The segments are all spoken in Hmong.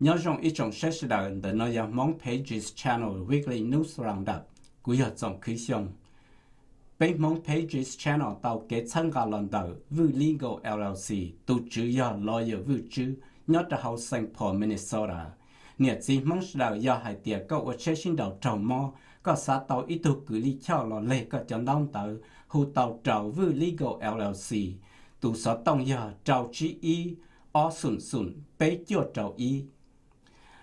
Nyob zoo ib tsoom saib sawv daws, ntawm no yog Hmoob Pages Channel Weekly News Roundup. Kuv yog Txoov Khwv Xyooj. Peb Hmoob Pages Channel tau kev txhawb nqa los ntawm Vwj Legal L L C, tus tswv yog Lawyer Vwj Tswb, nyob rau hauv Saint Paul, Minnesota. Niam txiv Hmoob sawv daws, yog hais tias koj ua tsheb sib nraus raug mob, koj xav tau ib tug kws lij choj los leg koj cov ntaub ntawv, hu tau rau Vwj Legal L L C, tus xov tooj yog rau tsib ib, ob xoom xoom, peb cuaj rau ib.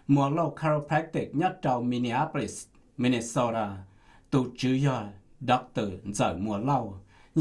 Muas Lauj Chiropractic nyob rau Minneapolis, Minnesota, tus tswv yog Doctor Ntxawm Muas Lauj,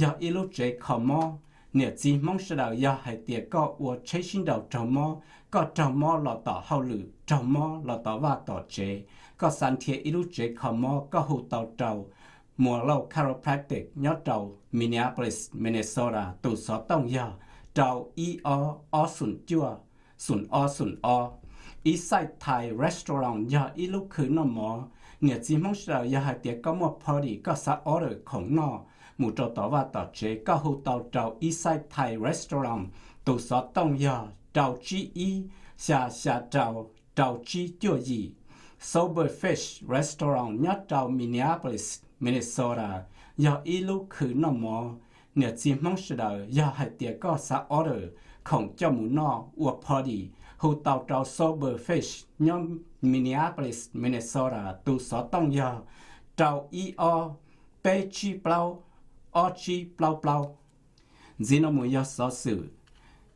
yog ib lub tsev kho mob. Niam txiv Hmoob sawv daws, yog hais tias koj ua tsheb sib nraus raug mob, koj raug mob los tom hauj lwm, raug mob los tom vaj tom tsev, koj xav nrhiav ib lub tsev kho mob, koj hu tau rau Muas Lauj Chiropractic nyob rau Minneapolis, Minnesota, tus xov tooj yog rau ib ob, ob xoom cuaj, xoom ob xoom ob. Eastside Thai Restaurant yog ib lub khw noj mov. Niam txiv Hmoob sawv daws, yog hais tias koj muaj party, koj xav order khoom noj mus rau tom vaj tom tsev, koj hu tau rau Eastside Thai Restaurant, tus xov tooj yog rau tsib ib, xya xya rau, rau tsib cuaj yim. Sober Fish Restaurant nyob rau Minneapolis, Minnesota, yog ib lub khw noj mov. Niam txiv Hmoob sawv daws, yog hais tias koj xav order khoom coj mus noj ua party, hu tau rau Sober Fish nyob Minneapolis, Minnesota, tus xov tooj yog rau ib ob, peb tsib plaub, ob tsib plaub plaub. Ntxiv no mus yog xov xwm.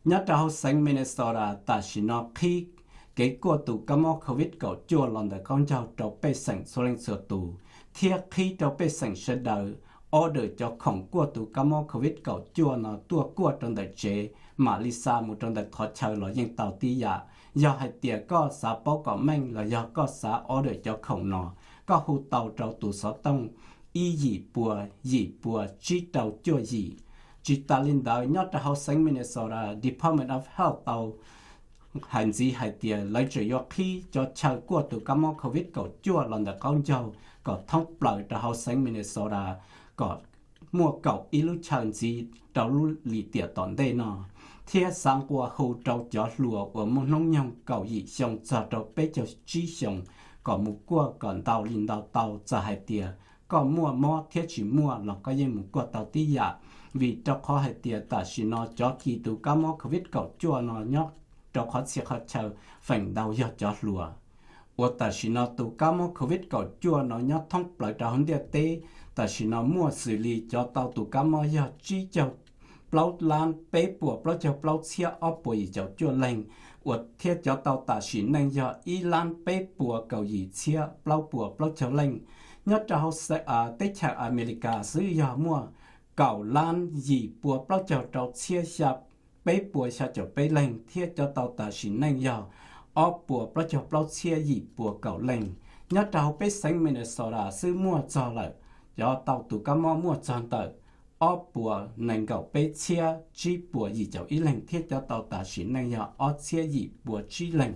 Nyob rau hauv xeev Minnesota, tam sim no qhib kev kuaj tus kab mob COVID kaum cuaj los ntawm qaub ncaug rau pej xeem txhua leej txhua tus, thiab qhib rau pej xeem sawv daws order cov khoom kuaj tus kab mob COVID kaum cuaj no tuaj kuaj rau ntawm tsev, mam li xa mus rau ntawm qhov chaw los yeej tau tib yam. Yog hais tias koj xav paub kom meej los yog koj xav order cov khoom no, koj hu tau rau tus xov tooj ib yim pua, yim pua, tsib rau cuaj yim. Tsis tas li ntawd, nyob rau hauv xeev Minnesota, Department of Health tau hais ntxiv hais tias lawv tseem yuav qhib cov chaw kuaj tus kab mob COVID kaum cuaj los ntawm qaub ncaug kom thoob plaws rau hauv xeev Minnesota, kom muaj kaum ib lub chaw ntxiv rau lub lim tiam tom ntej no, thiab xav nqua hu rau cov hluas uas muaj hnub nyoog kaum yim xyoo txog rau peb caug tsib xyoo kom mus kuaj kom ntau li ntau tau. Txawm hais tias koj muaj mob thiab tsis muaj los koj yeej mus kuaj tau tib yam, vim rau qhov hais tias tam sim no cov kis tus kab mob COVID kaum cuaj no nyob rau qhov txhia qhov chaw feem ntau yog cov hluas. Uas tam sim no tus kab mob COVID kaum cuaj no nyob thoob plaws rau hauv ntiaj teb, tam sim no muaj xws li cov tau tus kab mob yog tsib caug plaub lab peb puas plaub caug plaub txhiab ob puas yim caum cuaj leeg, uas thiab cov tau tam sim neej yog ib lab peb puas kaum yim txhiab plaub puas plaub caug leej. Nyob rau hauv teb chaws Amelikas xwb yog muaj kaum lab yim puas plaub caug rau txhiab xya peb puas xya caum peb leeg, thiab cov tau tam sim neej yog ob puas plaub caug plaub txhiab yim puas kaum leej. Nyob rau hauv peb xeev Minnesota xwb muaj txog lawm, cov tau tus kab mob muaj txog ntawm ob puas nees nkaum peb txhiab tsib puas yim caum ib leeg, thiab cov tau tam sim neej yog ob txhiab yim puas tsib leeg.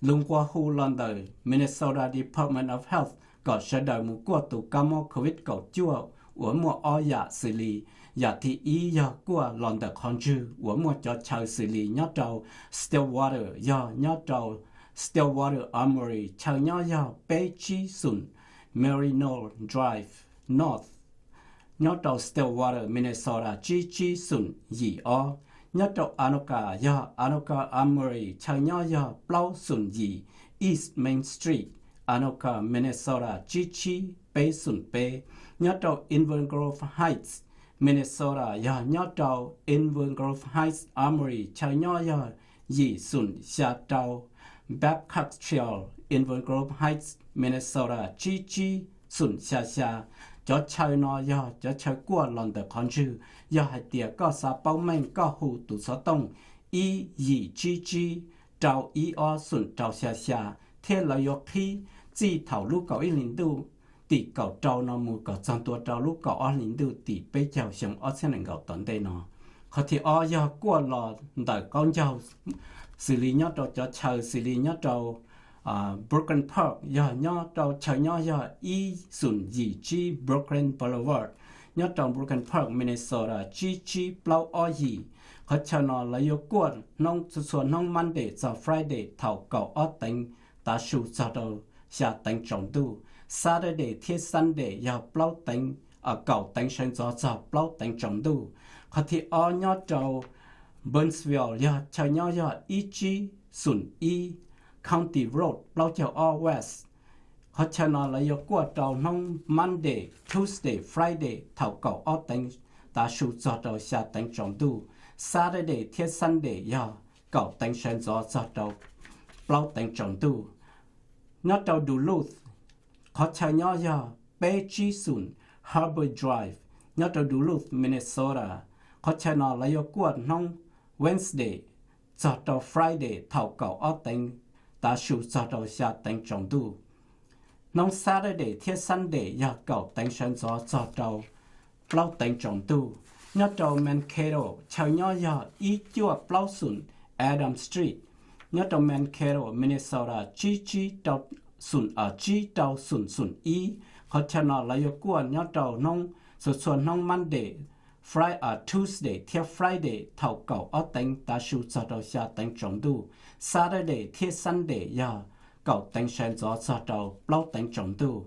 Lus nqua hu los ntawm Minnesota Department of Health kom sawv daws mus kuaj tus kab mob COVID kaum cuaj uas muaj ob yam xws li, yam thib ib yog kuaj los ntawm qhov ntswg uas muaj cov chaw xws li nyob rau Stillwater, yog nyob rau Stillwater Armory, chaw nyob yog peb tsib xoom Merino Drive North, nyob rau Stillwater, Minnesota tsib tsib xoom yim ob. Nyob rau Anoka yog Anoka Armory, chaw nyob yog plaub xoom yim East Main Street, Anoka, Minnesota tsib tsib peb xoom peb. Nyob rau Inver Grove Heights, Minnesota yog nyob rau Inver Grove Heights Armory, chaw nyob yog yim xoom xya rau Babcock Trail, Inver Grove Heights, Minnesota tsib tsib xoom xya xya. Cov chaw no yog cov chaw kuaj los ntawm qhov ntswg. Yog hais tias koj xav paub meej koj hu tus xov tooj ib yim tsib tsib rau ib ob xoom rau xya xya, thiab lawv yuav qhib txij thaum lub kaum ib hlis ntuj tim kaum rau no mus kom txog ntua rau lub kaum ob hlis ntuj tim peb caug xyoo ob txhiab nees nkaum tom ntej no. Qhov thib ob yog kuaj los ntawm qaub ncaug, xws li nyob rau cov chaw xws li nyob rau Brooklyn Park, yog nyob rau chaw nyob yog ib xoom yim tsib Brooklyn Boulevard, nyob rau Brooklyn Park, Minnesota tsib tsib plaub ob yim. Qhov chaw no lawv yuav kuaj hnub txhua txhua hnub Monday txog Friday thaum kaum ob teev tav su txog rau xya teev tsaus ntuj. Saturday thiab Sunday yog plaub teev, kaum teev sawv ntxov txog plaub teev tsaus ntuj. Qhov thib ob nyob rau Burnsville yog chaw nyob yog ib tsib xoom ib County Road plaub caug ob West. Qhov chaw no lawv yuav kuaj rau hnub Monday, Tuesday, Friday thaum kaum ob teev tav su txog rau xya teev tsaus ntuj. Saturday thiab Sunday yog kaum teev sawv ntxov txog rau plaub teev tsaus ntuj. Nyob rau Duluth, qhov chaw nyob yog peb tsib xoom Harbor Drive nyob rau Duluth, Minnesota. Qhov chaw no lawv yuav kuaj hnub Wednesday txog rau Friday thaum kaum ob teev tav su txog rau xya teev tsaus ntuj. Hnub Saturday thiab Sunday yog kaum teev sawv ntxov txog rau plaub teev tsaus ntuj. Nyob rau Mankato, chaw nyob yog ib cuaj plaub xoom Adams Street nyob rau Mankato, Minnesota tsib tsib rau xoom, tsib rau xoom xoom ib. Qhov chaw no lawv yuav kuaj nyob rau hnub txhua txhua hnub Monday, Fri, Tuesday thiab Friday thaum kaum ob teev tav su txog rau xya teev tsaus ntuj. Saturday thiab Sunday yog kaum teev sawv ntxov txog rau plaub teev tsaus ntuj.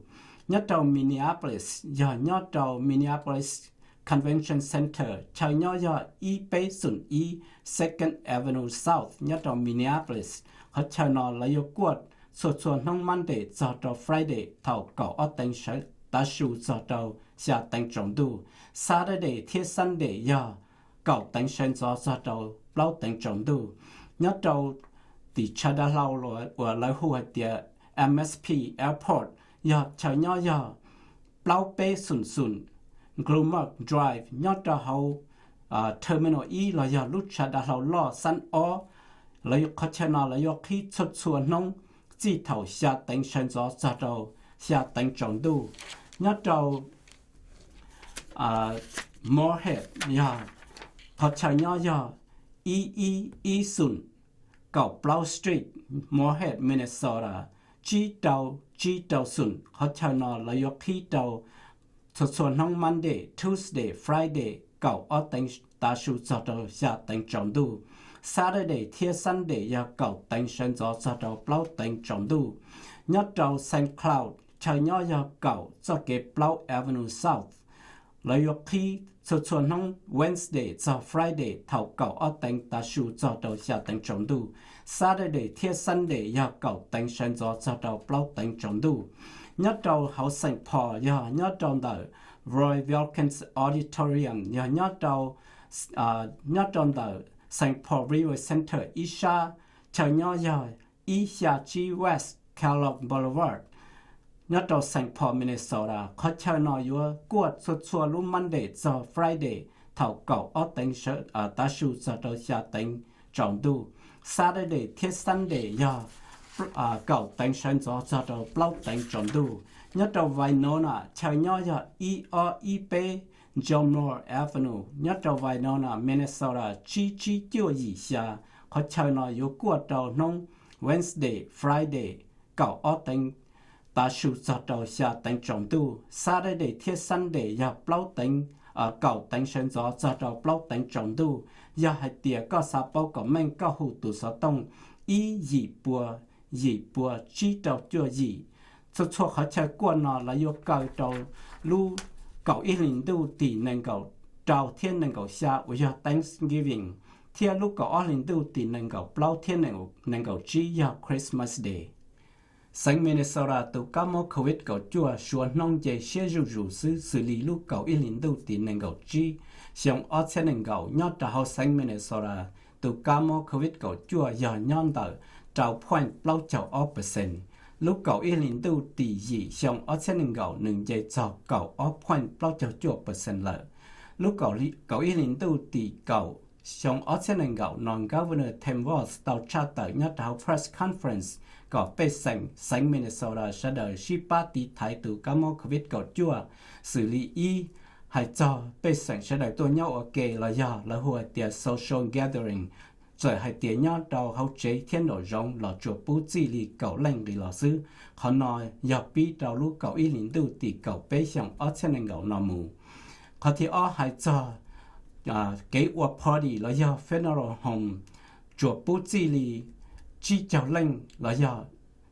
Nyob rau Minneapolis yog nyob rau Minneapolis Convention Center, chaw nyob yog ib peb xoom ib Second Avenue South nyob rau Minneapolis. Qhov chaw no lawv yuav kuaj txhua txhua hnub Monday txog rau Friday thaum kaum ob teev tav su txog rau xya teev tsaus ntuj. Saturday thiab Sunday yog kaum teev sawv ntxov txog rau plaub teev tsaus ntuj. Nyob rau tim tshav dav hlau uas lawv hu hais tias M S P Airport yog chaw nyob yog plaub peb xoom xoom Glumark Drive nyob rau hauv Terminal ib los yog lub tshav dav hlau loj xab ob. Lawv qhov chaw no lawv yuav qhib txhua txhua hnub txij thaum xya teev sawv ntxov txog rau xya teev tsaus ntuj. Nyob rau Morehead yog qhov chaw nyob yog ib ib ib xoom kaum plaub Street, Morehead, Minnesota tsib rau tsib rau xoom. Qhov chaw no lawv yuav qhib rau txhua txhua hnub Monday, Tuesday, Friday kaum ob teev tav su txog rau xya teev tsaus ntuj. Saturday thiab Sunday yog kaum teev sawv ntxov txog rau plaub teev tsaus ntuj. Nyob rau Saint Cloud, chaw nyob yog kaum txoj kev plaub Avenue South, lawv yuav qhib txhua txhua hnub Wednesday txog Friday thaum kaum ob teev tav su txog rau xya teev tsaus ntuj. Saturday thiab Sunday yog kaum teev sawv ntxov txog rau plaub teev tsaus ntuj. Nyob rau hauv Saint Paul yog nyob rau ntawm Roy Wilkins Auditorium, yog nyob rau, nyob rau ntawm Saint Paul River Center ib sab, chaw nyob yog ib xya tsib West Kellogg Boulevard, nyob rau Saint Paul, Minnesota. Qhov chaw no yuav kuaj txhua txhua lub Monday txog Friday thaum kaum ob teev tav su txog rau xya teev tsaus ntuj. Saturday thiab Sunday yog kaum teev sawv ntxov txog rau plaub teev tsaus ntuj. Nyob rau Winona, chaw nyob yog ib ob ib peb John Muir Avenue, nyob rau Winona, Minnesota tsib tsib cuaj yim xya. Qhov chaw no yuav kuaj rau hnub Wednesday, Friday kaum ob teev tav su txog rau xya teev tsaus ntuj. Saturday thiab Sunday yog plaub teev, kaum teev sawv ntxov txog rau plaub teev tsaus ntuj. Yog hais tias koj xav paub kom meej koj hu tus xov tooj ib yim pua yim pua tsib rau cuaj yim. Txhua txhua qhov chaw kuaj no lawv yuav kaw rau lub kaum ib hlis ntuj tim nees nkaum rau thiab nees nkaum xya uas yog Thanksgiving, thiab lub kaum ob hlis ntuj tim nees nkaum plaub thiab nees nkaum tsib yog Christmas Day. Xeev Minnesota tus kab mob COVID kaum cuaj suav hnub nce siab zuj zus xwb, xws li lub kaum ib hlis ntuj tim nees nkaum tsib xyoo ob txhiab nees nkaum nyob rau hauv xeev Minnesota tus kab mob COVID kaum cuaj yog nyob ntawm rau point plaub caug ob percent. Lub kaum ib hlis ntuj tim yim xyoo ob txhiab nees nkaum nws nce txog kaum ob point plaub caug cuaj percent lawm. Lub kaum ib hlis ntuj tim kaum xyoo ob txhiab nees nkaum no Governor Tim Walz tau tshaj tawm nyob rau hauv press conference kom pej xeem xeev Minnesota sawv daws sib pab tiv thaiv tus kab mob COVID kaum cuaj, xws li ib, hais txog pej xeem sawv daws tuaj nyob ua ke los yog lawv hu hais tias social gathering, txawm hais tias nyob rau hauv tsev thiab nraum zoov los tsuas pub txij li kaum leej nqis los xwb. Qhov no yog pib rau lub kaum ib hlis ntuj tim kaum peb xyoo ob txhiab nees nkaum no mus. Qhov thib ob hais txog kev ua party los yog funeral home tsuas pub txij li tsib caug leej los yog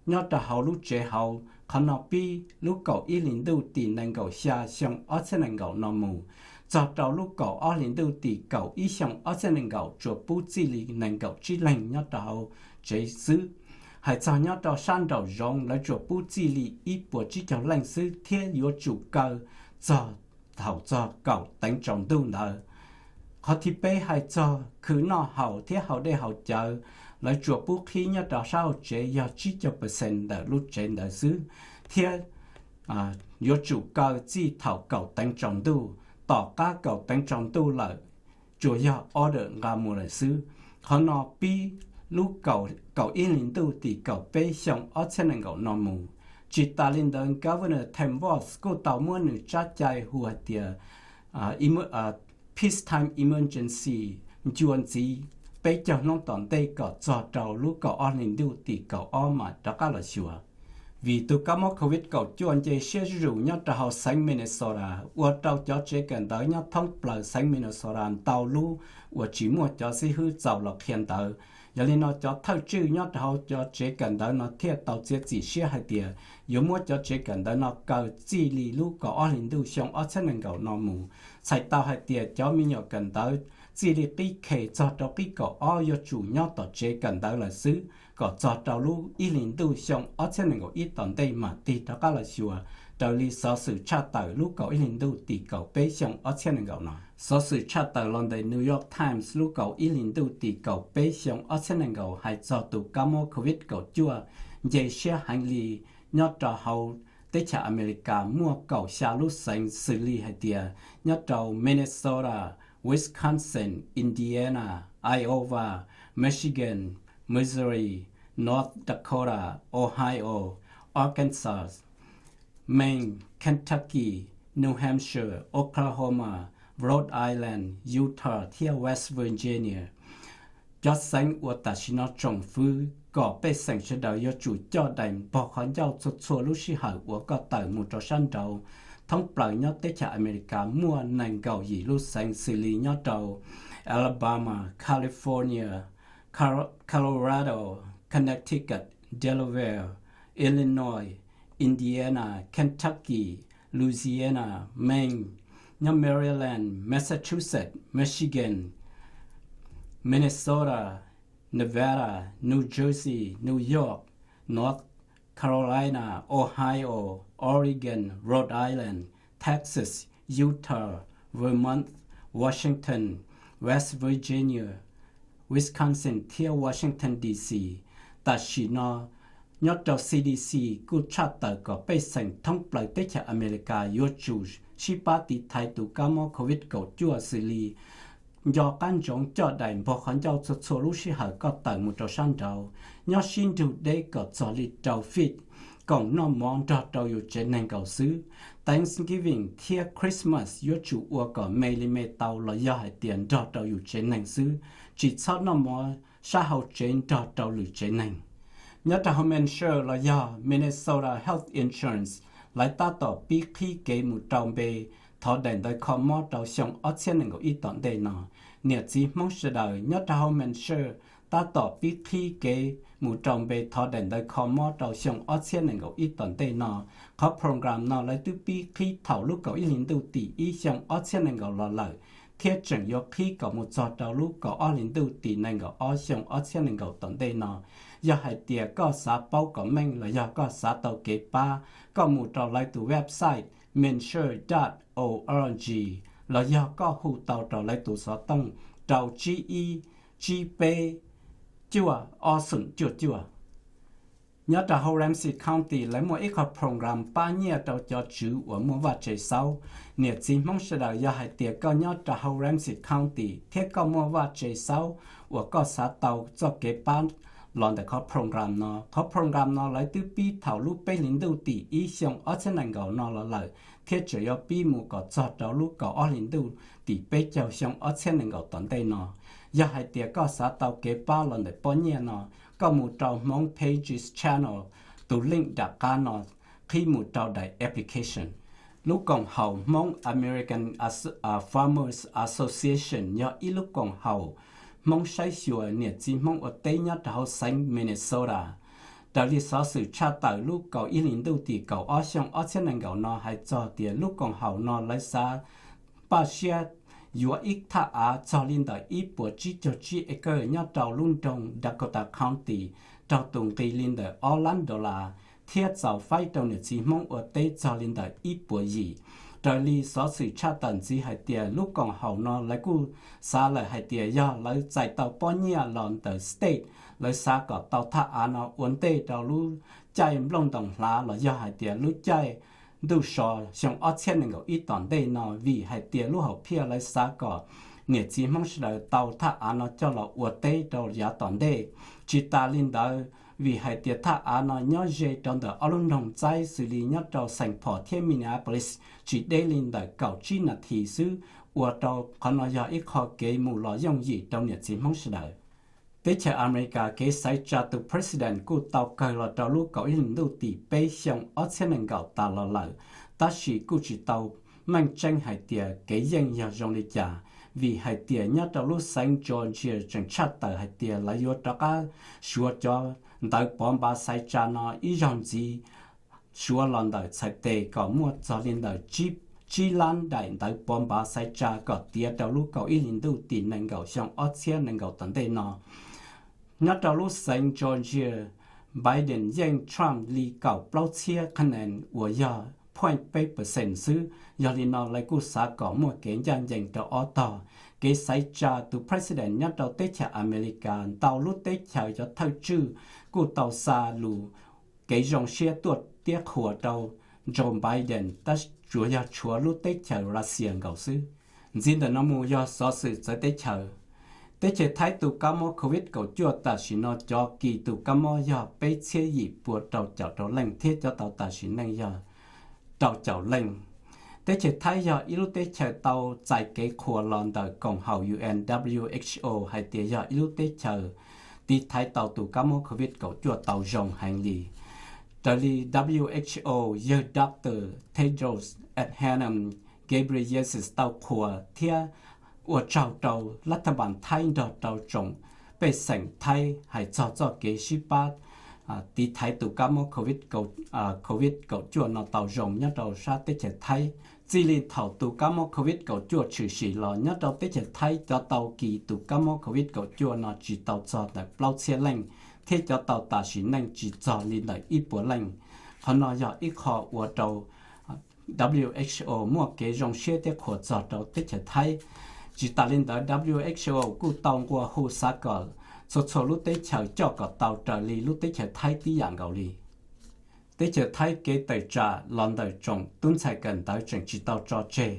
nyob rau hauv lub tsev hauv. Qhov no pib lub kaum ib hli ntuj tim nees nkaum xya xyoo ob txhiab nees nkaum no mus txog rau lub kaum ob hli ntuj tim kaum ib xyoo ob txhiab nees nkaum tsuas pub txij li nees nkaum tsib leeg nyob rau hauv tsev xwb. Hais txog nyob rau sab nraum zoov lawv tsuas pub txij li ib puas tsib caug leej xwb thiab yuav tsum kaw txog thaum txog kaum teev tsaus ntuj ntawd. Qhov thib peb hais txog khwv noj haus thiab haus dej haus cawv, lawv tsuas pub qhib nyob rau sab hauv tsev yog tsib caug percent ntawm lub tsev ntawd xwb, thiab yuav tsum kaw txij thaum kaum teev tsaus ntuj. Tom qab kaum teev tsaus ntuj lawm tsuas yog order nqa mus lawm xwb. Qhov no pib lub kaum ib hli ntuj tim kaum peb xyoo ob txhiab nees nkaum no mus. Tsis tas li ntawd, Governor Tim Walz kuj tau muab nws tsab cai hu hais tias Peacetime Emergency ncua ntxiv peb caug hnub tom ntej kom txog rau lub kaum ob hli ntuj tim kaum ob mam rov qab los xyuas. Vim tus kab mob covid kaum cuaj nce siab zuj zus nyob rau hauv xeev Minnesota ua rau cov tsev kawm ntawv nyob thoob plaws xeev Minnesota ntau lub uas tsis muaj cov xib hwb txaus los qhia ntawv. Yog li no cov thawj tswj nyob rau hauv cov tsev kawm ntawv no thiaj tau txiav txim siab hais tias yuav muab cov tsev kawm ntawv no kaw txij li lub kaum ob hli ntuj xyoo ob txhiab nees nkaum no mus. Txhais tau hais tias cov me nyuam kawm ntawv txij li qib khes txog rau qib kaum ob yuav tsum nyob tom tsev kawm ntawv lawm xwb kom txog rau lub ib hli ntuj xyoo ob txhiab nees nkaum ib tom ntej mam tig rov qab los xyuas raws li xov xwm tshaj tawm lub kaum ib hli ntuj tim kaum peb xyoo ob txhiab nees nkaum no. Xov xwm tshaj tawm los ntawm New York Times lub kaum ib hli ntuj tim kaum peb xyoo ob txhiab nees nkaum hais txog tus kab mob covid kaum cuaj nce siab heev li nyob rau hauv teb chaws Amelikas muaj kaum xya lub xeev xws li hais tias nyob rau Minnesota, Wisconsin, Indiana, Iowa, Michigan, Missouri, North Dakota, Ohio, Arkansas, Maine, Kentucky, New Hampshire, Oklahoma, Rhode Island, Utah thiab West Virginia. Cov xeev uas tam sim no tsoom fwv kom pej xeem sawv daws yuav tsum coj dais npog qhov ncauj txhua txhua lub sij hawm uas koj tawm mus rau sab nraud thoob plaws nyob teb chaws Amelikas muaj nees nkaum yim lub xeev xws li nyob rau Alabama, California, Colorado, Connecticut, Delaware, Illinois, Indiana, Kentucky, Louisiana, Maine, nyob Maryland, Massachusetts, Michigan, Minnesota, Nevada, New Jersey, New York, North Carolina, Ohio, Oregon, Rhode Island, Texas, Utah, Vermont, Washington, West Virginia, Wisconsin thiab Washington D C. Tam sim no nyob rau C D C kuj tshaj tawm kom pej xeem thoob plaws teb chaws Amelikas yuav tsum sib pab tiv thaiv tus kab mob covid kaum cuaj xws li nco qab ntsoov coj dais npog qhov ncauj txhua txhua lub sij hawm koj tawm mus rau sab nraud, nyob sib nrug deb kom txog li rau feet, koom noj mov nrog rau yus tsev neeg nkaus xwb. Thanksgiving thiab Christmas yuav tsum ua kom me li me tau los yog hais tias nrog rau yus tsev neeg xwb, tsis txhob noj mov sab hauv tsev nrog rau lwm tsev neeg. Nyob rau hauv Maine los yog Minnesota Health Insurance, lawv tab tom pib qhib kev mus rau npe thov daim ntawv kho mob rau xyoo ob txhiab nees nkaum ib tom ntej no. Niam txiv Hmoob sawv daws nyob rau hauv Maine tab tom pib qhib kev mus rau npe thov daim ntawv kho mob rau xyoo ob txhiab nees nkaum ib tom ntej no. Qhov program no lawv twb pib qhib thaum lub kaum ib hli ntuj tim ib xyoo ob txhiab nees nkaum los lawm, thiab tseem yuav qhib kom mus txog rau lub kaum ob hli ntuj tim nees nkaum ob xyoo ob txhiab nees nkaum tom ntej no. Yog hais tias koj xav paub kom meej los yog koj xav tau kev pab, koj mus rau lawv tus website Maine Sure dot org los yog koj hu tau rau lawv tus xov tooj rau tsib ib tsib peb cuaj ob xoom cuaj cuaj. Nyob rau hauv Ramsey County lawv muaj ib qho program pab nyiaj rau cov tswv uas muaj vaj tse xaub. Niam txiv Hmoob sawv daws, yog hais tias koj nyob rau hauv Ramsey County thiab koj muaj vaj tse xaub uas koj xav tau txoj kev pab los ntawm qhov program no. Qhov program no lawv twb pib thaum lub peb hli ntuj tim ib xyoo ob txhiab nees nkaum no los lawm, thiab tseem yuav pib mus kom txog rau lub kaum ob hli ntuj tim peb caug xyoo ob txhiab nees nkaum tom ntej no. Yog hais tias koj xav tau kev pab los ntawm pob nyiaj no, koj mus rau Hmoob Pages Channel tus link nram qab no, qhib mus rau daim application. Lub koom haum Hmoob American Farmers Association yog ib lub koom haum Hmoob saib xyuas niam txiv Hmoob ua teb nyob rau hauv xeev Minnesota. Raws li xov xwm tshaj tawm lub kaum ib hlis ntuj tim kaum ob xyoo ob txhiab nees nkaum no hais txog tias lub koom haum no lawv xav npaj siab yuav ib thaj av txog li ntawm ib puas tsib caug tsib acre nyob rau lub nroog Dakota County raug tus nqi li ntawm ob lab dollar thiab txaus faib rau niam txiv Hmoob ua teb txog li ntawm ib puas yim. Raws li xov xwm tshaj tawm ntxiv hais tias lub koom haum no lawv kuj xav lawm hais tias yog lawv txais tau pob nyiaj los ntawm state, lawv xav kom tau thaj av no ua ntej rau lub caij nplooj ntoos hlav los yog hais tias lub caij ntuj so xyoo ob txhiab nees nkaum ib tom ntej no, vim hais tias lub hom phiaj lawv xav kom niam txiv Hmoob sawv daws tau thaj av no coj los ua teb rau yav tom ntej. Tsis tas li ntawd, vim hais tias thaj av no nyob ze rau ntawm ob lub nroog txaib xws li nyob rau Saint Paul thiab Minneapolis tsis deb li ntawm kaum tsib nas this xwb, ua rau qhov no yog ib qho kev mus los yooj yim rau niam txiv Hmoob sawv daws. Teb chaws Amelikas kev xaiv tsa tus president kuj tau kawg los rau lub kaum ib hlis ntuj tim peb xyoo ob txhiab nees nkaum tas los lawm, tab sis kuj tsis tau meej tseeb hais tias kev yeej yog zoo li cas, vim hais tias nyob rau lub xeev Georgia tseem tshaj tawm hais tias lawv yuav rov qab suav cov ntawv pov npav xaiv tsa no ib zaug ntxiv, suav los ntawm txhais tes kom muaj txog li ntawm tsib lab daim ntawv pov npav xaiv tsa kom tiav rau lub kaum ib hlis ntuj tim nees nkaum xyoo ob txhiab nees nkaum tom ntej no. Nyob rau lub xeev Georgia, Biden yeej Trump li kaum plaub txhiab ka nees uas yog point peb percent xwb. Yog li no lawv kuj xav kom muaj kev ncaj ncees rau ob tog. Kev xaiv tsa tus president nyob rau teb chaws Amelikas ntau lub teb chaws cov thawj tswj kuj tau xa lus kev zoo siab tuaj tiab qhuas rau Joe Biden, tab tsuas yog tshuav lub teb chaws Russia nkaus xwb. Ntxiv ntawm no mus yog xov xwm txawv teb chaws. Teb chaws Thaib tus kab mob covid kaum cuaj tam sim no cov kis tus kab mob yog peb txhiab yim pua rau caum rau leej thiab cov tau tas sim neej yog rau caum leej. Teb chaws Thaib yog ib lub teb chaws tau txais kev qhuas los ntawm koom haum U N W H O hais tias yog ib lub teb chaws tiv thaiv tau tus kab mob covid kaum cuaj tau zoo heev li. Raws li W H O, yawg Doctor Tedros Adhanom Ghebreyesus tau qhuas thiab ua tsaug rau lab thaj npas Thaib nrog rau tsoom pej xeem Thaib hais txog txoj kev sib pab tiv thaiv tus kab mob covid kaum cuaj no tau zoo nyob rau sab teb chaws Thaib. Txij li thaum tus kab mob covid kaum cuaj tshwm sim los nyob rau teb chaws Thaib cov tau kis tus kab mob covid kaum cuaj no tsis tau txog ntawm plaub txhiab leej, thiab cov tau tas sim neej tsis txog li ntawm ib puas leej. Qhov no yog ib qho ua rau W H O muaj kev zoo siab thiab qhuas txog rau teb chaws Thaib. Tsis tas li ntawd W H O kuj tau nqua hu xav kom txhua txhua lub teb chaws coj kom tau raws li lub teb chaws Thaib tib yam nkaus li. Teb chaws Thaib kev tawm tsam los ntawm tsoom tub ntxhais kawm ntawv tseem tsis tau tso tseg.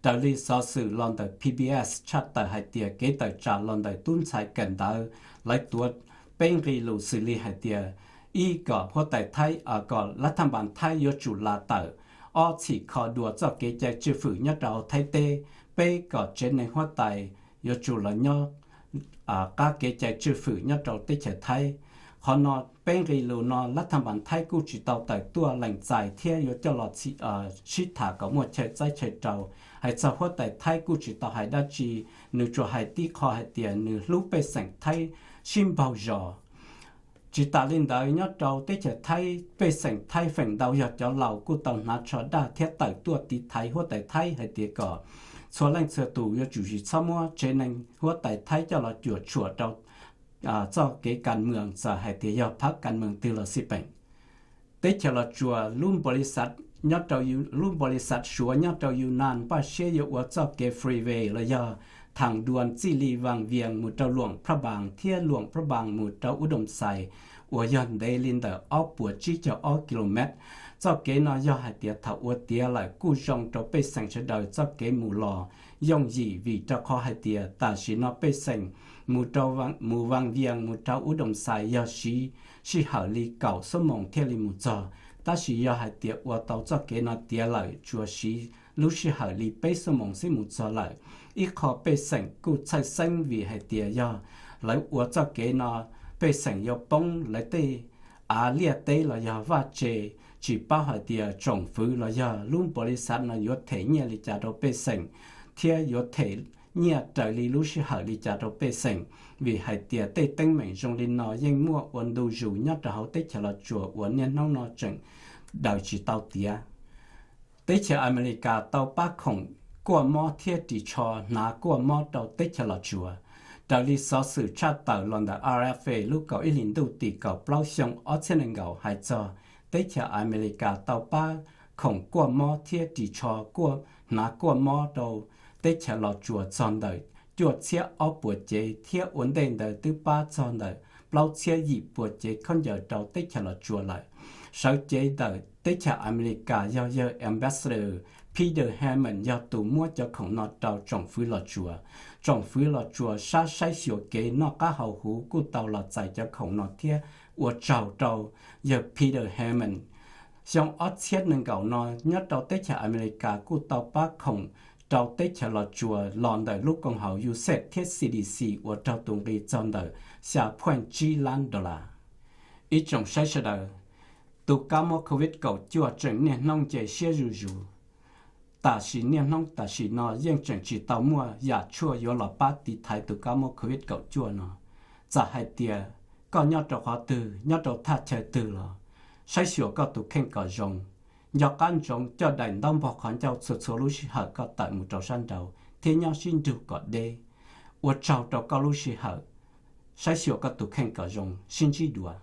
Raws li xov xwm los ntawm P B S tshaj tawm hais tias kev tawm tsam los ntawm tub ntxhais kawm ntawv lawv tuav peb nqe lus xws li hais tias, ib, kom huab tais Thaib, kom lab thaj npas Thaib yuav tsum lam tawm. Ob, txhim kho dua txoj kev cai tswj fwm nyob rau Thaib teb. Peb, kom tsev neeg huab tais yuav tsum los nyob qab kev cai tswj fwm nyob rau teb chaws Thaib. Qhov no peb nqe lus no lab thaj npas Thaib kuj tsis tau tawm tuaj lees txais thiab yuav coj los sib tham kom muaj chaw txaib chaw rau. Hais txog huab tais Thaib kuj tsis tau hais dab tsi, nws tsuas hais tib qho hais tias nws hlub pej xeem Thaib sib npaug zos. Tsis tas li ntawd nyob rau teb chaws Thaib pej xeem Thaib feem ntau yog cov laus kuj tau hnav tsho daj thiab tawm tuaj tiv thaiv huab tais Thaib hais tias kom txhua leej txhua tus yuav tsum tsis txhob muab tsev neeg huab tais Thaib coj los cuam tshuam rau txoj kev kas moos txawm hais tias yog phab kas moos twg los xij peem. Teb chaws Los Tsuas lub npaus li xav, nyob rau lub npaus li xav Suav nyob rau Yunnan npaj siab yuav ua txoj kev freeway los yog thaam duas txij li Vaas Vias mus rau Luam Phaj Npaas thiab Luam Phaj Npaas mus rau Ub Doos Xais uas yog ntev li ntawm ob puas tsib caug ob kilomev. Txoj kev no yog hais tias thaum ua tiav lawm kuj zoo rau pej xeem sawv daws txoj kev mus los yooj yim vim rau qhov hais tias tam sim no pej xeem mus rau, mus Vaas Vias mus rau Ub Doos Xais yog siv sij hawm li kaum xuab moos thiaj li mus txog, tab sis yog hais tias ua tau txoj kev no tiav lawm tsuas siv lub sij hawm li peb xuab moos xwb mus txog lawm. Ib qho pej xeem kuj txhawj xeeb vim hais tias yog lawv ua txoj kev no pej xeem yuav poob lawv tej av liaj teb los yog vaj tse Tsis paub hais tias tsoom fwv los yog lub npaus li xav no yuav them nyiaj li cas rau pej xeem, thiab yuav them nyiaj raws li lub sij hawm li cas rau pej xeem, vim hais tias tej teeb meem zoo li no yeej muaj ua ntu zus nyob rau hauv teb chaws Los Tsuas uas niaj hnub no tseem daws tsis tau tiav. Teb chaws Amelikas tau pab khoom kuaj mob thiab ris tsho hnav kuaj mob rau teb chaws Los Tsuas. Raws li xov xwm tshaj tawm los ntawm R F A lub kaum ib hlis ntuj tim kaum plaub xyoo ob txhiab nees nkaum hais txog teb chaws Amelikas tau pab khoom kuaj mob thiab ris tsho hnav kuaj mob rau teb chaws Los Tsuas txog ntawm cuaj txhiab ob puas cev, thiab ua ntej ntawd twb pab txog ntawm plaub txhiab yim puas cev khaub ncaws rau teb chaws Los Tsuas lawm. Sawv cev ntawm teb chaws Amelikas yog yawg Ambassador Peter Hammond yog tus muab cov khoom no rau tsoom fwv Los Tsuas. Tsoom fwv Los Tsuas sab saib xyuas kev noj qab haus huv kuj tau los txais cov khoom no thiab ua tsaug rau yawg Peter Hammond. Xyoo ob txhiab nees nkaum no nyob rau teb chaws Amelikas kuj tau pab khoom rau teb chaws Los Tsuas los ntawm lub koom haum U S A I D thiab C D C uas raug tus nqi txog ntawm xya phuaj tsib lab dollar. Ib tsoom saib sawv daws, tus kab mob COVID kaum cuaj tseem niaj hnub nce siab zuj zus. Tam sim niaj hnub tam sim no yeej tseem tsis tau muaj yam tshuaj yuav los pab tiv thaiv tus kab mob COVID kaum cuaj no. Txawm hais tias koj nyob rau qhov twg, nyob rau thaj chaw twg los saib xyuas koj tus kheej kom zoo. Nco qab ntsoov coj daim ntaub npog qhov ncauj txhua txhua lub sij hawm koj tawm mus rau sab nraud thiab nyob sib nrug kom deb. Ua tsaug rau koj lub sij hawm saib xyuas koj tus kheej kom zoo, sib ntsib dua.